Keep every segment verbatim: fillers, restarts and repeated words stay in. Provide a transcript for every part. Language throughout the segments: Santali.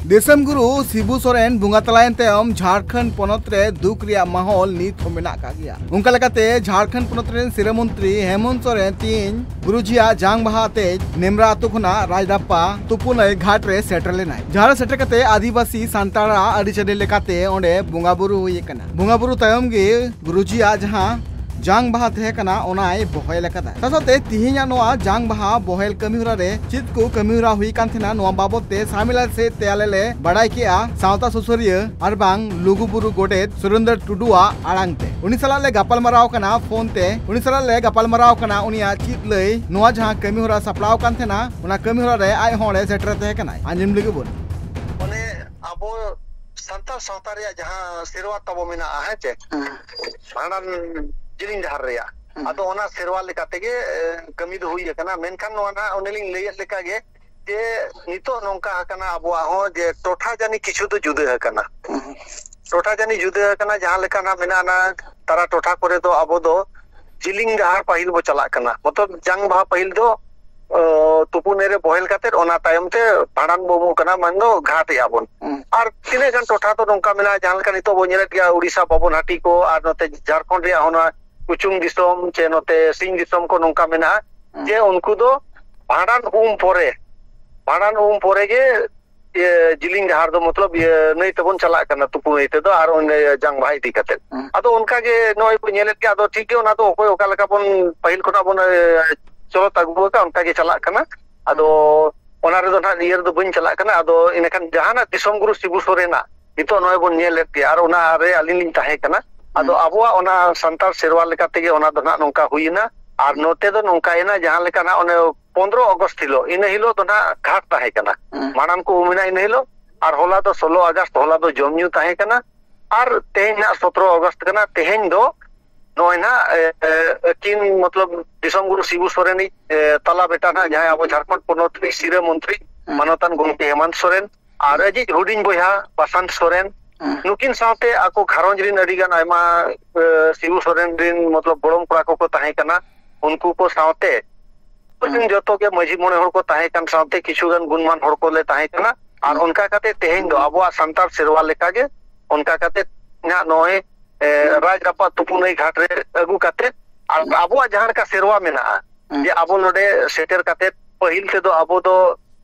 ᱫᱤᱥᱚᱢ ᱜᱩᱨᱩ ᱥᱤᱵᱩ ᱥᱚᱨᱮᱱ ᱵᱚᱸᱜᱟ ᱛᱟᱞᱟᱭᱮᱱ ᱛᱟᱭᱚᱢ ᱡᱷᱟᱲᱠᱷᱚᱸᱰ ᱯᱚᱱᱚᱛ ᱨᱮ ᱫᱩᱠ ᱨᱮᱭᱟᱜ ᱢᱟᱦᱚᱞ ᱱᱤᱛ ᱦᱚᱸ ᱢᱮᱱᱟᱜ ᱟᱠᱟᱫ ᱜᱮᱭᱟ᱾ ᱚᱱᱠᱟ ᱞᱮᱠᱟᱛᱮ ᱡᱷᱟᱲᱠᱷᱚᱸᱰ ᱯᱚᱱᱚᱛ ᱨᱮᱱ ᱥᱤᱨᱟᱹ ᱢᱚᱱᱛᱨᱤ ᱦᱮᱢᱚᱱᱛ ᱥᱚᱨᱮᱱ ᱛᱤᱦᱤᱧ ᱜᱩᱨᱩᱡᱤᱭᱟᱜ ᱡᱟᱝ ᱵᱟᱦᱟ ᱟᱛᱮ ᱱᱮᱢᱨᱟ ᱟᱛᱳ ᱠᱷᱚᱱᱟᱜ ᱨᱟᱡᱽᱨᱟᱯᱯᱟ ᱛᱩᱯᱩᱱᱟᱹᱭ ᱜᱷᱟᱴ ᱨᱮ ᱥᱮᱴᱮᱨ ᱞᱮᱱᱟᱭ᱾ ᱡᱟᱦᱟᱸ ᱨᱮ ᱥᱮᱴᱮᱨ ᱠᱟᱛᱮ ᱟᱹᱫᱤᱵᱟᱹᱥᱤ ᱥᱟᱱᱛᱟᱲᱟᱜ ᱟᱹᱨᱤᱪᱟᱹᱞᱤ ᱞᱮᱠᱟᱛᱮ ᱚᱸᱰᱮ ᱵᱚᱸᱜᱟ ᱵᱩᱨᱩ ᱦᱩᱭ ᱟᱠᱟᱱᱟ᱾ ᱵᱚᱸᱜᱟ ᱵᱩᱨᱩ ᱛᱟᱭᱚᱢ ᱜᱮ ᱜᱩᱨᱩᱡᱤᱭᱟᱜ ᱡᱟᱦᱟᱸ ᱡᱟᱝ ᱵᱟᱦᱟ ᱛᱟᱦᱮᱸ ᱠᱟᱱᱟ, ᱚᱱᱟᱭ ᱵᱚᱦᱮᱞ ᱟᱠᱟᱫᱟ᱾ ᱥᱟᱶᱛᱮ ᱛᱤᱦᱤᱧᱟᱜ ᱱᱚᱣᱟ ᱡᱟᱝ ᱵᱟᱦᱟ ᱵᱚᱦᱮᱞ ᱠᱟᱹᱢᱤ ᱦᱚᱨᱟ ᱨᱮ ᱪᱮᱫ ᱠᱚ ᱠᱟᱹᱢᱤ ᱦᱚᱨᱟ ᱦᱩᱭ ᱠᱟᱱ ᱛᱟᱦᱮᱱᱟ, ᱱᱚᱣᱟ ᱵᱟᱵᱚᱛ ᱛᱮ ᱥᱟᱢᱤᱞᱟ ᱥᱮᱫ ᱛᱮ ᱟᱞᱮ ᱞᱮ ᱵᱟᱲᱟᱭ ᱠᱮᱜᱼᱟ ᱥᱟᱶᱛᱟ ᱥᱩᱥᱟᱹᱨᱤᱭᱟᱹ ᱟᱨ ᱵᱟᱝ ᱞᱩᱜᱩ ᱵᱩᱨᱩ ᱜᱚᱰᱮᱛ ᱥᱩᱨᱮᱱᱫᱨᱚ ᱴᱩᱰᱩᱣᱟᱜ ᱟᱲᱟᱝ ᱛᱮ᱾ ᱩᱱᱤ ᱥᱟᱞᱟᱜ ᱞᱮ ᱜᱟᱯᱟᱞ ᱢᱟᱨᱟᱣ ᱠᱟᱱᱟ ᱯᱷᱳᱱ ᱛᱮ᱾ ᱩᱱᱤ ᱥᱟᱞᱟᱜ ᱞᱮ ᱜᱟᱯᱟᱞ ᱢᱟᱨᱟᱣ ᱠᱟᱱᱟ ᱩᱱᱤᱭᱟᱜ ᱪᱮᱫ ᱞᱟᱹᱭ ᱱᱚᱣᱟ ᱡᱟᱦᱟᱸ ᱠᱟᱹᱢᱤ ᱦᱚᱨᱟ ᱥᱟᱯᱲᱟᱣ ᱠᱟᱱ ᱛᱟᱦᱮᱱᱟ, ᱚᱱᱟ ᱠᱟᱹᱢᱤ ᱦᱚᱨᱟ ᱨᱮ ᱟᱡ ᱦᱚᱸ ᱚᱸᱰᱮ ᱥᱮᱴᱮᱨ ᱛᱟᱦᱮᱸ ᱠᱟᱱᱟᱭ᱾ ᱟᱸᱡᱚᱢ ᱞᱟᱹᱜᱤᱫ ᱵᱚᱱ᱾ ᱢᱟᱱᱮ ᱟᱵᱚ ᱥᱟᱱᱛᱟᱲ ᱥᱟᱶᱛᱟ ᱨᱮᱭᱟᱜ ᱡᱟᱦᱟᱸ ᱥᱮᱨᱣᱟ ᱛᱟᱵᱚ ᱢᱮᱱᱟᱜᱼᱟ, ᱦᱮᱸ ᱪᱮ? ᱦᱮᱸ᱾ ᱵᱷᱟᱸᱰᱟᱱ ᱡᱤᱞᱤᱧ ᱰᱟᱦᱟᱨ ᱨᱮᱭᱟᱜ᱾ ᱦᱮᱸ᱾ ᱟᱫᱚ ᱚᱱᱟ ᱥᱮᱨᱣᱟ ᱞᱮᱠᱟ ᱛᱮᱜᱮ, ᱮ, ᱠᱟᱹᱢᱤ ᱫᱚ ᱦᱩᱭ ᱟᱠᱟᱱᱟ᱾ ᱢᱮᱱᱠᱷᱟᱱ ᱱᱚᱣᱟ ᱱᱟᱦᱟᱜ ᱚᱱᱮ ᱞᱤᱧ ᱞᱟᱹᱭᱮᱫ ᱞᱮᱠᱟ ᱜᱮ ᱡᱮ ᱱᱤᱛᱚᱜ ᱱᱚᱝᱠᱟ ᱟᱠᱟᱱᱟ ᱟᱵᱚᱣᱟᱜ ᱦᱚᱸ ᱡᱮ ᱴᱚᱴᱷᱟ ᱡᱟᱹᱱᱤ ᱠᱤᱪᱷᱩ ᱫᱚ ᱡᱩᱫᱟᱹ ᱟᱠᱟᱱᱟ᱾ ᱦᱮᱸ᱾ ᱴᱚᱴᱷᱟ ᱡᱟᱹᱱᱤ ᱡᱩᱫᱟᱹ ᱟᱠᱟᱱᱟ, ᱡᱟᱦᱟᱸ ᱞᱮᱠᱟ ᱱᱟᱜ ᱢᱮᱱᱟᱜᱼᱟ, ᱚᱱᱟ ᱛᱟᱨᱟ ᱴᱚᱴᱷᱟ ᱠᱚᱨᱮ ᱫᱚ ᱟᱵᱚ ᱫᱚ ᱡᱤᱞᱤᱧ ᱰᱟᱦᱟᱨ ᱯᱟᱹᱦᱤᱞ ᱵᱚ ᱪᱟᱞᱟᱜ ᱠᱟᱱᱟ᱾ ᱢᱚᱛᱞᱚᱵ ᱡᱟᱝ ᱵᱟᱦᱟ ᱯᱟᱹᱦᱤᱞ ᱫᱚ, ᱚ, ᱛᱩᱯᱩᱱ ᱨᱮ ᱵᱚᱦᱮᱞ ᱠᱟᱛᱮᱫ ᱚᱱᱟ ᱛᱟᱭᱚᱢ ᱛᱮ ᱵᱷᱟᱸᱰᱟᱱ ᱵᱚ ᱩᱢᱩᱜ ᱠᱟᱱᱟ, ᱢᱮᱱᱫᱚ ᱜᱷᱟᱴ ᱮᱜᱼᱟ ᱵᱚᱱ᱾ ᱦᱩᱸ᱾ ᱟᱨ ᱛᱤᱱᱟᱹᱜ ᱜᱟᱱ ᱴᱚᱴᱷᱟ ᱫᱚ ᱱᱚᱝᱠᱟ ᱢᱮᱱᱟᱜᱼᱟ, ᱡᱟᱦᱟᱸ ᱞᱮᱠᱟ ᱱᱤᱛᱚᱜ ᱵᱚᱱ ᱧᱮᱞᱮᱫ ᱜᱮᱭᱟ, ᱩᱲᱤᱥᱥᱟ ᱵᱟᱵᱚᱱ ᱦᱟᱹᱴᱤ ᱠᱚ ᱟᱨ ᱱᱚᱛᱮ ᱡᱷᱟᱲᱠᱷᱚᱸᱰ ᱨᱮᱭᱟᱜ ᱦᱚᱸ ᱱᱚᱣᱟ ᱠᱩᱪᱩᱝ ᱫᱤᱥᱚᱢ ᱪᱮ ᱱᱚᱛᱮ ᱥᱤᱧ ᱫᱤᱥᱚᱢ ᱠᱚ ᱱᱚᱝᱠᱟ ᱢᱮᱱᱟᱜᱼᱟ, ᱦᱩᱸ᱾ ᱡᱮ ᱩᱱᱠᱩ ᱫᱚ ᱵᱷᱟᱸᱰᱟᱱ ᱩᱢ ᱯᱚᱨᱮ, ᱵᱷᱟᱸᱰᱟᱱ ᱩᱢ ᱯᱚᱨᱮ ᱜᱮ ᱤᱭᱟᱹ, ᱡᱤᱞᱤᱧ ᱰᱟᱦᱟᱨ ᱫᱚ ᱢᱚᱛᱞᱚᱵ ᱤᱭᱟᱹ ᱱᱟᱹᱭ ᱛᱮᱵᱚᱱ ᱪᱟᱞᱟᱜ ᱠᱟᱱᱟ, ᱛᱩᱯᱩ ᱱᱟᱹᱭ ᱛᱮᱫᱚ, ᱟᱨ ᱚᱸᱰᱮ ᱡᱟᱝ ᱵᱟᱦᱟ ᱤᱫᱤ ᱠᱟᱛᱮᱫ᱾ ᱦᱩᱸ᱾ ᱟᱫᱚ ᱚᱱᱠᱟ ᱜᱮ ᱱᱚᱜᱼᱚᱭ ᱵᱚᱱ ᱧᱮᱞᱮᱫ ᱜᱮᱭᱟ, ᱟᱫᱚ ᱴᱷᱤᱠ ᱜᱮ ᱚᱱᱟ ᱫᱚ ᱚᱠᱚᱭ ᱚᱠᱟ ᱞᱮᱠᱟ ᱵᱚᱱ ᱯᱟᱹᱦᱤᱞ ᱠᱷᱚᱱᱟᱜ ᱵᱚᱱ, ᱮ, ᱪᱚᱞᱚᱛ ᱟᱹᱜᱩ ᱟᱠᱟᱫ, ᱚᱱᱠᱟ ᱜᱮ ᱪᱟᱞᱟᱜ ᱠᱟᱱᱟ᱾ ᱟᱫᱚ ᱚᱱᱟ ᱨᱮᱫᱚ ᱱᱟᱦᱟᱜ ᱤᱭᱟᱹ ᱨᱮᱫᱚ ᱵᱟᱹᱧ ᱪᱟᱞᱟᱜ ᱠᱟᱱᱟ᱾ ᱟᱫᱚ ᱤᱱᱟᱹᱠᱷᱟᱱ ᱡᱟᱦᱟᱱᱟᱜ ᱫᱤᱥᱚᱢ ᱜᱩᱨᱩ ᱥᱤᱵᱩ ᱥᱚᱨᱮᱱᱟᱜ ᱱᱤᱛᱚᱜ ᱱᱚᱜᱼᱚᱭ ᱵᱚᱱ ᱧᱮᱞᱮᱫ ᱜᱮᱭᱟ, ᱟᱨ ᱚᱱᱟ ᱨᱮ ᱟᱹᱞᱤᱧ ᱞᱤᱧ ᱛᱟᱦᱮᱸ ᱠᱟᱱᱟ᱾ ᱟᱫᱚ ᱦᱩᱸ᱾ ᱟᱵᱚᱣᱟᱜ ᱚᱱᱟ ᱥᱟᱱᱛᱟᱲ ᱥᱮᱨᱣᱟ ᱞᱮᱠᱟ ᱛᱮᱜᱮ ᱚᱱᱟ ᱫᱚ ᱱᱟᱦᱟᱜ ᱱᱚᱝᱠᱟ ᱦᱩᱭᱮᱱᱟ᱾ ᱟᱨ ᱱᱚᱛᱮ ᱫᱚ ᱱᱚᱝᱠᱟᱭᱮᱱᱟ, ᱡᱟᱦᱟᱸ ᱞᱮᱠᱟ ᱱᱟᱦᱟᱜ ᱚᱱᱮ ᱯᱚᱱᱫᱽᱨᱚ ᱟᱜᱚᱥᱴ ᱦᱤᱞᱳᱜ, ᱤᱱᱟᱹ ᱦᱤᱞᱳᱜ ᱫᱚ ᱱᱟᱦᱟᱜ ᱜᱷᱟᱴ ᱛᱟᱦᱮᱸ ᱠᱟᱱᱟ᱾ ᱦᱩᱸ᱾ ᱢᱟᱲᱟᱝ ᱠᱚ ᱩᱢ ᱮᱱᱟ ᱤᱱᱟᱹ ᱦᱤᱞᱳᱜ, ᱟᱨ ᱦᱚᱞᱟ ᱫᱚ ᱥᱳᱞᱳ ᱟᱜᱚᱥᱴ, ᱦᱚᱞᱟ ᱫᱚ ᱡᱚᱢ ᱧᱩ ᱛᱟᱦᱮᱸ ᱠᱟᱱᱟ᱾ ᱟᱨ ᱛᱮᱦᱮᱧ ᱱᱟᱦᱟᱜ ᱥᱚᱛᱨᱚ ᱟᱜᱚᱥᱴ ᱠᱟᱱᱟ, ᱛᱮᱦᱮᱧ ᱫᱚ ᱱᱚᱜᱼᱚᱭ ᱱᱟᱦᱟᱜ, ᱮ, ᱮ, ᱟᱹᱠᱤᱱ ᱢᱚᱛᱞᱚᱵ ᱫᱤᱥᱚᱢ ᱜᱩᱨᱩ ᱥᱤᱵᱩ ᱥᱚᱨᱮᱱᱤᱡ, ᱮ, ᱛᱟᱞᱟ ᱵᱮᱴᱟ ᱱᱟᱦᱟᱜ, ᱡᱟᱦᱟᱸᱭ ᱟᱵᱚ ᱡᱷᱟᱲᱠᱷᱚᱸᱰ ᱯᱚᱱᱚᱛ ᱨᱤᱱᱤᱡ ᱥᱤᱨᱟᱹ ᱢᱚᱱᱛᱨᱤ, ᱦᱩᱸ᱾ ᱢᱟᱱᱚᱛᱟᱱ ᱜᱚᱢᱠᱮ ᱦᱮᱢᱟᱱᱛ ᱥᱚᱨᱮᱱ, ᱟᱨ ᱟᱡᱤᱡ ᱦᱩᱰᱤᱧ ᱵᱚᱭᱦᱟ ᱵᱟᱥᱟᱱᱛ ᱥᱚᱨᱮᱱ, ᱦᱩᱸ᱾ ᱱᱩᱠᱤᱱ ᱥᱟᱶᱛᱮ ᱟᱠᱚ ᱜᱷᱟᱨᱚᱸᱡᱽ ᱨᱤᱱ ᱟᱹᱰᱤ ᱜᱟᱱ ᱟᱭᱢᱟ, ᱮ, ᱥᱤᱵᱩ ᱥᱚᱨᱮᱱ ᱨᱤᱱ ᱢᱚᱛᱞᱚᱵ ᱜᱚᱲᱚᱢ ᱠᱚᱲᱟ ᱠᱚᱠᱚ ᱛᱟᱦᱮᱸ ᱠᱟᱱᱟ, ᱩᱱᱠᱩ ᱠᱚ ᱥᱟᱶᱛᱮ ᱦᱩᱸ᱾ ᱡᱚᱛᱚ ᱜᱮ ᱢᱟᱹᱡᱷᱤ ᱢᱚᱬᱮ ᱦᱚᱲ ᱠᱚ ᱛᱟᱦᱮᱸ ᱠᱟᱱ ᱥᱟᱶᱛᱮ ᱠᱤᱪᱷᱩ ᱜᱟᱱ ᱜᱩᱱᱢᱟᱱ ᱦᱚᱲ ᱠᱚᱞᱮ ᱛᱟᱦᱮᱸ ᱠᱟᱱᱟ᱾ ᱟᱨ ᱚᱱᱠᱟ ᱠᱟᱛᱮ ᱛᱮᱦᱮᱧ ᱫᱚ ᱟᱵᱚᱣᱟᱜ ᱥᱟᱱᱛᱟᱲ ᱥᱮᱨᱣᱟ ᱞᱮᱠᱟᱜᱮ ᱚᱱᱠᱟ ᱠᱟᱛᱮ ᱱᱟᱜ ᱱᱚᱜᱼᱚᱭ, ᱮ, ᱨᱟᱡᱽ ᱨᱟᱯᱟᱜ ᱛᱩᱯᱩᱱᱟᱹᱭ ᱜᱷᱟᱴ ᱨᱮ ᱟᱹᱜᱩ ᱠᱟᱛᱮ ᱟᱨ ᱟᱵᱚᱣᱟᱜ ᱡᱟᱦᱟᱸ ᱞᱮᱠᱟ ᱥᱮᱨᱣᱟ ᱢᱮᱱᱟᱜᱼᱟ, ᱡᱮ ᱟᱵᱚ ᱱᱚᱰᱮ ᱥᱮᱴᱮᱨ ᱠᱟᱛᱮ ᱯᱟᱹᱦᱤᱞ ᱛᱮᱫᱚ ᱟᱵᱚ ᱫᱚ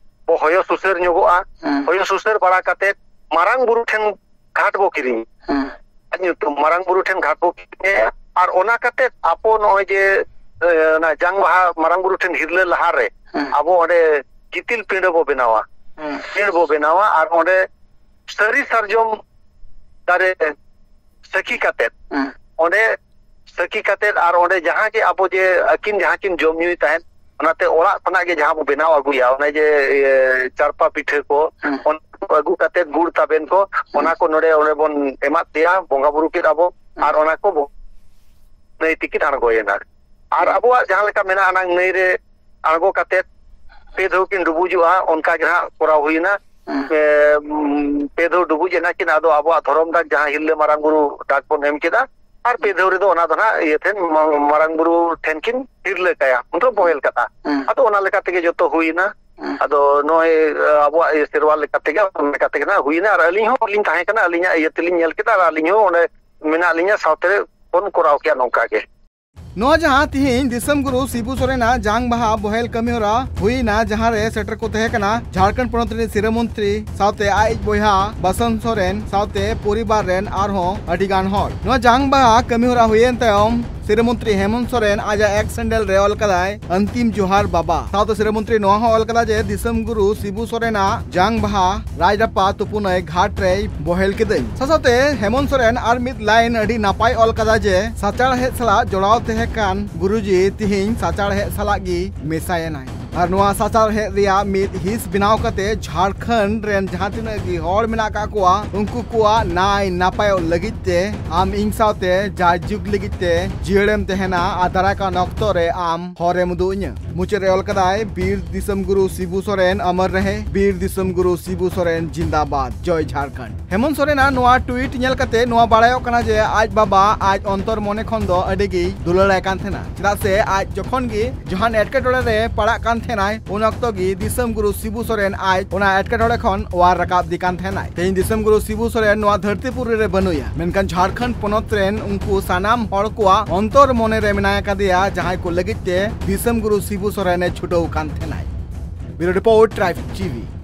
ᱵᱚ ᱦᱚᱭᱚ ᱥᱩᱥᱟᱹᱨ ᱧᱚᱜᱚᱜᱼᱟ᱾ ᱦᱚᱭᱚ ᱥᱩᱥᱟᱹᱨ ᱵᱟᱲᱟ ᱠᱟᱛᱮ ᱢᱟᱨᱟᱝ ᱵᱩᱨᱩ ᱴᱷᱮᱱ ᱜᱷᱟᱴ ᱵᱚ ᱠᱤᱨᱤᱧ᱾ ᱟᱡ ᱧᱩᱛᱩᱢ ᱢᱟᱨᱟᱝ ᱵᱩᱨᱩ ᱴᱷᱮᱱ ᱜᱷᱟᱴ ᱵᱚ ᱠᱤᱨᱤᱧᱟ᱾ ᱟᱨ ᱚᱱᱟ ᱠᱟᱛᱮ ᱟᱵᱚ ᱱᱚᱜᱼᱚᱭ ᱡᱮ, ᱮ, ᱚᱱᱟ ᱡᱟᱝ ᱵᱟᱦᱟ ᱢᱟᱨᱟᱝ ᱵᱩᱨᱩ ᱴᱷᱮᱱ ᱦᱤᱨᱞᱟᱹ ᱞᱟᱦᱟᱨᱮ ᱟᱵᱚ ᱚᱸᱰᱮ ᱜᱤᱛᱤᱞ ᱯᱤᱸᱰᱟᱹ ᱵᱚ ᱵᱮᱱᱟᱣᱟ᱾ ᱯᱤᱸᱰ ᱵᱚ ᱵᱮᱱᱟᱣᱟ ᱟᱨ ᱚᱸᱰᱮ ᱥᱟᱹᱨᱤ ᱥᱟᱨᱡᱚᱢ ᱫᱟᱨᱮ ᱥᱟᱹᱠᱷᱤ ᱠᱟᱛᱮ ᱚᱸᱰᱮ ᱥᱟᱹᱠᱷᱤ ᱠᱟᱛᱮ ᱟᱨ ᱚᱸᱰᱮ ᱡᱟᱦᱟᱸ ᱜᱮ ᱟᱵᱚ ᱡᱮ ᱟᱹᱠᱤᱱ ᱡᱟᱦᱟᱸ ᱠᱤᱱ ᱡᱚᱢ ᱧᱩᱭ ᱛᱟᱦᱮᱸᱫ, ᱚᱱᱟᱛᱮ ᱚᱲᱟᱜ ᱠᱷᱚᱱᱟᱜ ᱜᱮ ᱡᱟᱦᱟᱸ ᱵᱚ ᱵᱮᱱᱟᱣ ᱟᱹᱜᱩᱭᱟ, ᱚᱱᱮ ᱡᱮ, ᱤᱭᱟᱹ, ᱪᱟᱨᱯᱟ ᱯᱤᱴᱷᱟᱹ ᱠᱚ, ᱚᱱᱟ ᱠᱚ ᱟᱹᱜᱩ ᱠᱟᱛᱮ ᱜᱩᱲ ᱛᱟᱵᱮᱱ ᱠᱚ, ᱚᱱᱟ ᱠᱚ ᱱᱚᱰᱮ ᱚᱸᱰᱮ ᱵᱚᱱ ᱮᱢᱟᱫ ᱯᱮᱭᱟ, ᱵᱚᱸᱜᱟ ᱵᱩᱨᱩ ᱠᱮᱫ ᱟᱵᱚ, ᱟᱨ ᱚᱱᱟ ᱠᱚ ᱵᱚ-, ᱱᱟᱹᱭ ᱛᱮᱠᱤᱱ ᱟᱬᱜᱚᱭᱮᱱᱟ᱾ ᱟᱨ ᱟᱵᱚᱣᱟᱜ ᱡᱟᱦᱟᱸ ᱞᱮᱠᱟ ᱢᱮᱱᱟᱜᱼᱟ, ᱱᱟᱝ ᱱᱟᱹᱭ ᱨᱮ ᱟᱬᱜᱚ ᱠᱟᱛᱮ ᱯᱮ ᱫᱷᱟᱣ ᱠᱤᱱ ᱰᱩᱵᱩᱡᱚᱜᱼᱟ, ᱚᱱᱠᱟ ᱜᱮ ᱦᱟᱸᱜ ᱠᱚᱨᱟᱣ ᱦᱩᱭᱮᱱᱟ᱾ ᱯᱮ, ᱩᱢ, ᱯᱮ ᱫᱷᱟᱣ ᱰᱩᱵᱩᱡ ᱮᱱᱟ ᱠᱤᱱ, ᱟᱫᱚ ᱟᱵᱚᱣᱟᱜ ᱫᱷᱚᱨᱚᱢ ᱰᱟᱠ ᱡᱟᱦᱟᱸ ᱦᱤᱨᱞᱟᱹ ᱢᱟᱨᱟᱝ ᱵᱩᱨᱩ ᱰᱟᱠ ᱵᱚᱱ ᱮᱢ ᱠᱮᱫᱟ, ᱟᱨ ᱯᱮ ᱫᱷᱟᱣ ᱨᱮᱫᱚ ᱚᱱᱟ ᱫᱚ ᱱᱟᱦᱟᱜ ᱤᱭᱟᱹ ᱴᱷᱮᱱ, ᱢᱟ-, ᱢᱟᱨᱟᱝ ᱵᱩᱨᱩ ᱴᱷᱮᱱ ᱠᱤᱱ ᱦᱤᱨᱞᱟᱹ ᱠᱟᱭᱟ, ᱢᱚᱛᱞᱚᱵ ᱵᱚᱦᱮᱞ ᱠᱟᱛᱷᱟ᱾ ᱟᱫᱚ ᱚᱱᱟ ᱞᱮᱠᱟ ᱛᱮᱜᱮ ᱡᱚᱛᱚ ᱦᱩᱭᱮᱱᱟ᱾ ᱟᱫᱚ ᱱᱚᱜᱼᱚᱭ, ᱟ, ᱟᱵᱚᱣᱟᱜ ᱤᱭᱟᱹ ᱥᱮᱨᱣᱟ ᱞᱮᱠᱟ ᱛᱮᱜᱮ, ᱚᱱᱟ ᱞᱮᱠᱟ ᱛᱮᱜᱮ ᱱᱟᱦᱟᱜ ᱦᱩᱭᱮᱱᱟ᱾ ᱟᱨ ᱟᱹᱞᱤᱧ ᱦᱚᱸ ᱞᱤᱧ ᱛᱟᱦᱮᱸ ᱠᱟᱱᱟ, ᱟᱹᱞᱤᱧᱟᱜ ᱤᱭᱟᱹ ᱛᱮᱞᱤᱧ ᱧᱮᱞ ᱠᱮᱫᱟ, ᱟᱨ ᱟᱹᱞᱤᱧ ᱦᱚᱸ ᱚᱸᱰᱮ ᱢᱮᱱᱟᱜ ᱞᱤᱧᱟ, ᱥᱟᱶᱛᱮ ᱵᱚᱱ ᱠᱚᱨᱟᱣ ᱠᱮᱭᱟ ᱱᱚᱝᱠᱟ ᱜᱮ᱾ ᱱᱚᱣᱟ ᱡᱟᱦᱟᱸ ᱛᱤᱦᱤᱧ ᱫᱤᱥᱚᱢ ᱜᱩᱨᱩ ᱥᱤᱵᱩ ᱥᱚᱨᱮᱱᱟᱜ ᱡᱟᱝ ᱵᱟᱦᱟ ᱵᱚᱦᱮᱞ ᱠᱟᱹᱢᱤ ᱦᱚᱨᱟ ᱦᱩᱭᱱᱟ, ᱡᱟᱦᱟᱸ ᱨᱮ ᱥᱮᱴᱮᱨ ᱠᱚ ᱛᱟᱦᱮᱸ ᱠᱟᱱᱟ ᱡᱷᱟᱲᱠᱷᱚᱸᱰ ᱯᱚᱱᱚᱛ ᱨᱤᱱᱤᱡ ᱥᱤᱨᱟᱹ ᱢᱚᱱᱛᱨᱤ ᱥᱟᱶᱛᱮ ᱟᱡ ᱵᱚᱭᱦᱟ ᱵᱟᱥᱚᱱᱛ ᱥᱚᱨᱮᱱ ᱥᱟᱶᱛᱮ ᱯᱚᱨᱤᱵᱟᱨ ᱨᱮᱱ ᱟᱨᱦᱚᱸ ᱟᱹᱰᱤ ᱜᱟᱱ ᱦᱚᱲ᱾ ᱱᱚᱣᱟ ᱡᱟᱝ ᱵᱟᱦᱟ ᱠᱟᱹᱢᱤ ᱦᱚᱨᱟ ᱦᱩᱭᱮᱱ ᱛᱟᱭᱚᱢ ᱥᱤᱨᱟᱹ ᱢᱚᱱᱛᱨᱤ ᱦᱮᱢᱚᱱᱛ ᱥᱚᱨᱮᱱ ᱟᱡᱟᱜ ᱮᱠᱥ ᱦᱮᱱᱰᱮᱞ ᱨᱮ ᱚᱞ ᱠᱟᱫᱟᱭ, "ᱟᱱᱛᱤᱢ ᱡᱚᱦᱟᱨ ᱵᱟᱵᱟ"᱾ ᱥᱟᱶᱛᱮ ᱥᱤᱨᱟᱹ ᱢᱚᱱᱛᱨᱤ ᱱᱚᱣᱟ ᱦᱚᱸ ᱚᱞ ᱠᱟᱫᱟ ᱡᱮ, "ᱫᱤᱥᱚᱢ ᱜᱩᱨᱩ ᱥᱤᱵᱩ ᱥᱚᱨᱮᱱᱟᱜ ᱡᱟᱝ ᱵᱟᱦᱟ ᱨᱟᱡᱽᱨᱟᱯᱟ ᱛᱩᱯᱩᱱᱟᱹᱭ ᱜᱷᱟᱴ ᱨᱮᱭ ᱵᱚᱦᱮᱞ ᱠᱤᱫᱟᱹᱧ᱾" ᱥᱟᱶᱛᱮ ᱦᱮᱢᱚᱱᱛ ᱥᱚᱨᱮᱱ ᱟᱨ ᱢᱤᱫ ᱞᱟᱭᱤᱱ ᱟᱹᱰᱤ ᱱᱟᱯᱟᱭ ᱚᱞ ᱠᱟᱫᱟ ᱡᱮ, "ᱥᱟᱪᱟᱨᱦᱮᱫ ᱥᱟᱞᱟᱜ ᱡᱚᱲᱟᱣ ᱛᱟᱦᱮᱸ ᱠᱟᱱ ᱜᱩᱨᱩᱡᱤ ᱛᱤᱦᱤᱧ ᱥᱟᱪᱟᱨᱦᱮᱫ ᱥᱟᱞᱟᱜ ᱜᱮ ᱢᱮᱥᱟᱭᱮᱱᱟᱭ᱾" ᱟᱨ ᱱᱚᱣᱟ ᱥᱟᱪᱟᱨᱦᱮᱫ ᱨᱮᱭᱟᱜ ᱢᱤᱫ ᱦᱤᱸᱥ ᱵᱮᱱᱟᱣ ᱠᱟᱛᱮ ᱡᱷᱟᱲᱠᱷᱚᱸᱰ ᱨᱮᱱ ᱡᱟᱦᱟᱸ ᱛᱤᱱᱟᱹᱜ ᱜᱮ ᱦᱚᱲ ᱢᱮᱱᱟᱜ ᱟᱠᱟᱫ ᱠᱚᱣᱟ, ᱩᱱᱠᱩ ᱠᱚᱣᱟᱜ ᱱᱟᱭ ᱱᱟᱯᱟᱭᱚᱜ ᱞᱟᱹᱜᱤᱫ ᱛᱮ ᱟᱢ ᱤᱧ ᱥᱟᱶᱛᱮ ᱡᱟᱭᱡᱩᱜᱽ ᱞᱟᱹᱜᱤᱫ ᱛᱮ ᱡᱤᱭᱟᱹᱲᱮᱢ ᱛᱟᱦᱮᱱᱟ ᱟᱨ ᱫᱟᱨᱟᱭ ᱠᱟᱱ ᱚᱠᱛᱚ ᱨᱮ ᱟᱢ ᱦᱚᱨᱮᱢ ᱩᱫᱩᱜ ᱟᱹᱧᱟ᱾ ᱢᱩᱪᱟᱹᱫ ᱨᱮ ᱚᱞ ᱠᱟᱫᱟᱭ, ᱵᱤᱨ ᱫᱤᱥᱚᱢ ᱜᱩᱨᱩ ᱥᱤᱵᱩ ᱥᱚᱨᱮᱱ ᱚᱢᱚᱨ ᱨᱮᱦᱮ, ᱵᱤᱨ ᱫᱤᱥᱚᱢ ᱜᱩᱨᱩ ᱥᱤᱵᱩ ᱥᱚᱨᱮᱱ ᱡᱤᱱᱫᱟᱵᱟᱫ, ᱡᱚᱭ ᱡᱷᱟᱲᱠᱷᱚᱸᱰ᱾ ᱦᱮᱢᱚᱱᱛ ᱥᱚᱨᱮᱱᱟᱜ ᱱᱚᱣᱟ ᱴᱩᱭᱤᱴ ᱧᱮᱞ ᱠᱟᱛᱮ ᱱᱚᱣᱟ ᱵᱟᱲᱟᱭᱚᱜ ᱠᱟᱱᱟ ᱡᱮ ᱟᱡ ᱵᱟᱵᱟ ᱟᱡ ᱚᱱᱛᱚᱨ ᱢᱚᱱᱮ ᱠᱷᱚᱱ ᱫᱚ ᱟᱹᱰᱤ ᱜᱮᱭ ᱫᱩᱞᱟᱹᱲᱟᱭ ᱠᱟᱱ ᱛᱟᱦᱮᱱᱟ, ᱪᱮᱫᱟᱜ ᱥᱮ ᱟᱡ ᱡᱚᱠᱷᱚᱱ ᱜᱮ ᱡᱟᱦᱟᱱ ᱮᱴᱠᱮᱴᱚᱬᱮ ᱨᱮ ᱯᱟᱲᱟᱜ ᱠᱟᱱ ᱛᱟᱦᱮᱱᱟᱭ, ᱩᱱ ᱚᱠᱛᱚ ᱜᱮ ᱫᱤᱥᱚᱢ ᱜᱩᱨᱩ ᱥᱤᱵᱩ ᱥᱚᱨᱮᱱ ᱟᱡ ᱚᱱᱟ ᱮᱴᱠᱮᱴᱚᱬᱮ ᱠᱷᱚᱱ ᱚᱣᱟᱨ ᱨᱟᱠᱟᱵ ᱫᱮ ᱠᱟᱱ ᱛᱟᱦᱮᱱᱟᱭ᱾ ᱛᱮᱦᱮᱧ ᱫᱤᱥᱚᱢ ᱜᱩᱨᱩ ᱥᱤᱵᱩ ᱥᱚᱨᱮᱱ ᱱᱚᱣᱟ ᱫᱷᱟᱹᱨᱛᱤ ᱯᱩᱨᱤ ᱨᱮ ᱵᱟᱹᱱᱩᱭᱟ, ᱢᱮᱱᱠᱷᱟᱱ ᱡᱷᱟᱲᱠᱷᱚᱸᱰ ᱯᱚᱱᱚᱛ ᱨᱮᱱ ᱩᱱᱠᱩ ᱥᱟᱱᱟᱢ ᱦᱚᱲ ᱠᱚᱣᱟᱜ ᱚᱱᱛᱚᱨ ᱢᱚᱱᱮ ᱨᱮ ᱢᱮᱱᱟᱭ ᱟᱠᱟᱫᱮᱭᱟ, ᱡᱟᱦᱟᱸᱭ ᱠᱚ ᱞᱟᱹᱜᱤᱫ ᱛᱮ ᱫᱤᱥᱚᱢ ᱜᱩᱨᱩ ᱥᱤᱵᱩ ᱥᱚᱨᱮᱱ ᱮ ᱪᱷᱩᱴᱟᱹᱣ ᱠᱟᱱ ᱛᱟᱦᱮᱱᱟᱭ᱾ Bureau Report, Traffic T V᱾